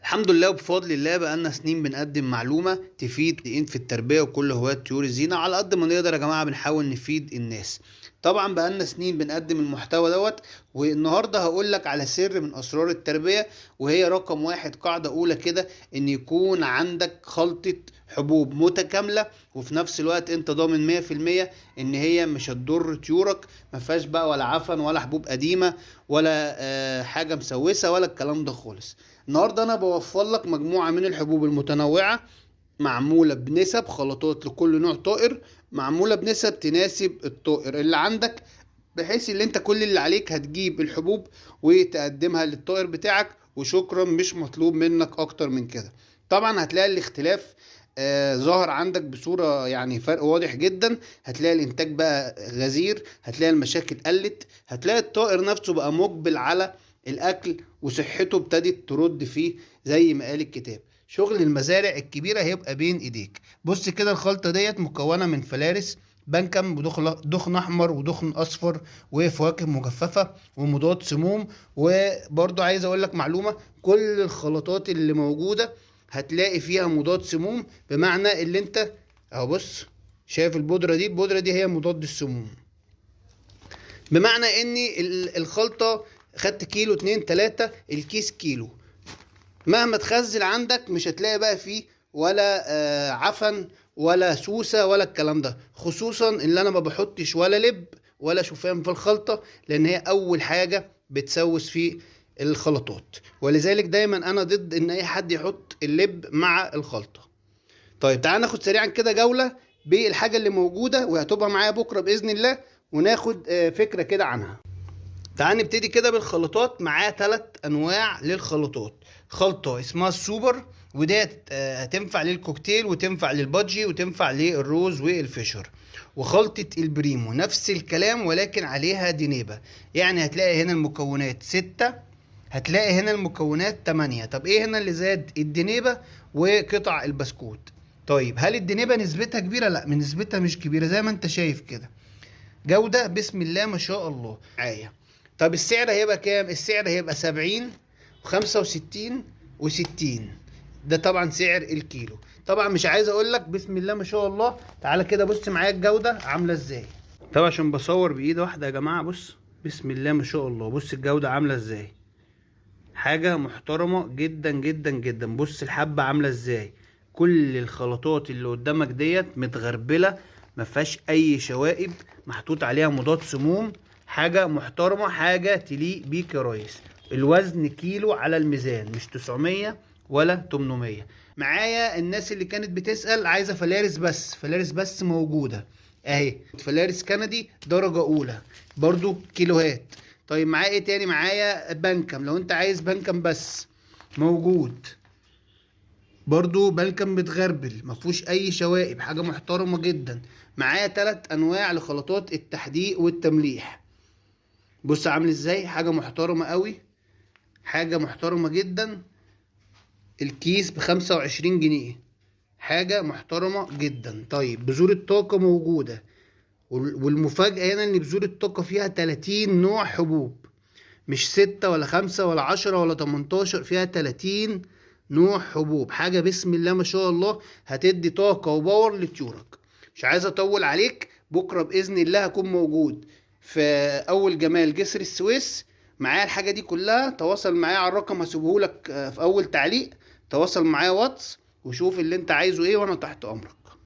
الحمد لله وبفضل الله بقالنا سنين بنقدم معلومة تفيد في التربية وكل هواة طيور الزينة. على قد ما نقدر يا جماعة بنحاول نفيد الناس. طبعا بقالنا سنين بنقدم المحتوى دوت، والنهاردة هقول لك على سر من أسرار التربية، وهي رقم واحد، قاعدة أولى كده، إن يكون عندك خلطة حبوب متكاملة، وفي نفس الوقت انت ضامن 100% ان هي مش هتضر طيورك، ما فيهاش بقى ولا عفن ولا حبوب قديمة ولا حاجة مسوسة ولا الكلام ده خالص. النهاردة انا بوفر لك مجموعة من الحبوب المتنوعة، معمولة بنسب خلطات لكل نوع طائر، معمولة بنسب تناسب الطائر اللي عندك، بحيث ان انت كل اللي عليك هتجيب الحبوب وتقدمها للطائر بتاعك وشكرا، مش مطلوب منك اكتر من كده. طبعا هتلاقي الاختلاف ظهر عندك بصورة فرق واضح جدا، هتلاقي الانتاج بقى غزير، هتلاقي المشاكل قلت، هتلاقي الطائر نفسه بقى مقبل على الاكل وصحته ابتدت ترد فيه زي ما قال الكتاب. شغل المزارع الكبيرة هيبقى بين ايديك. بص كده، الخلطة ديت مكونة من فلارس بنكم ودخن احمر ودخن اصفر وفواكه مجففة ومضاد سموم. وبرضو عايز اقول لك معلومة، كل الخلطات اللي موجودة هتلاقي فيها مضاد سموم، بمعنى اللي انت اهو بص شايف البودرة دي، البودرة دي هي مضاد السموم، بمعنى ان الخلطة خدت كيلو 2 3، الكيس كيلو، مهما تخزن عندك مش هتلاقي بقى فيه ولا عفن ولا سوسة ولا الكلام ده، خصوصا اللي انا ما بحطش ولا لب ولا شوفان في الخلطة، لان هي اول حاجة بتسوس في الخلطات، ولذلك دايما انا ضد ان اي حد يحط اللب مع الخلطة. تعال ناخد سريعا كده جولة بالحاجة اللي موجودة وهتبقى معايا بكرة بإذن الله، وناخد فكرة كده عنها. تعال نبتدي كده بالخلطات. معايا 3 انواع للخلطات. خلطة اسمها السوبر، وديت هتنفع للكوكتيل وتنفع لل budgie وتنفع للروز والفيشر. وخلطة البريمو نفس الكلام ولكن عليها دينيبة، يعني هتلاقي هنا المكونات 6، هتلاقي هنا المكونات 8. طب ايه هنا اللي زاد؟ الدينيبة وقطع البسكوت. هل الدينيبة نسبتها كبيرة؟ لا، نسبتها مش كبيرة زي ما انت شايف كده. جودة بسم الله ما شاء الله معايا. طب السعر هيبقى كام؟ السعر هيبقى 70 وخمسة وستين وستين، ده طبعا سعر الكيلو. طبعا مش عايز اقول لك بسم الله ما شاء الله. تعالى كده بص معايا الجودة عاملة ازاي. طبعا عشان بصور بايد واحدة يا جماعة، بص بسم الله ما شاء الله، بص الجودة عاملة ازاي، حاجة محترمة جدا جدا جدا. بص الحبة عاملة ازاي، كل الخلطات اللي قدامك ديت متغربلة، ما فيهاش اي شوائب، محطوط عليها مضاد سموم، حاجة محترمة، حاجة تليق بيك يا ريس. الوزن كيلو على الميزان، مش 900 ولا 800. معايا الناس اللي كانت بتسأل عايزة فلارس بس، فلارس بس موجودة اهي، فلارس كندي درجة أولى برضو كيلوهات. معايا ايه تاني؟ معايا بنكم، لو انت عايز بنكم بس موجود برضو، بنكم متغربل ما فيهوش اي شوائب، حاجة محترمة جدا. معايا 3 انواع لخلطات التحديق والتمليح، بص عامل ازاي، حاجة محترمة قوي، حاجة محترمة جدا. الكيس ب25 جنيه، حاجة محترمة جدا. بذور الطاقة موجودة، والمفاجأة هنا ان بذور الطاقة فيها 30 نوع حبوب، مش 6 ولا 5 ولا 10 ولا 18، فيها 30 نوع حبوب. حاجة بسم الله ما شاء الله هتدي طاقة وباور لطيورك. مش عايز اطول عليك، بكرة بإذن الله هكون موجود في أول جمال جسر السويس معايا الحاجة دي كلها. تواصل معايا على الرقم هسيبهولك في أول تعليق، تواصل معايا واتس وشوف اللي انت عايزه ايه وانا تحت امرك.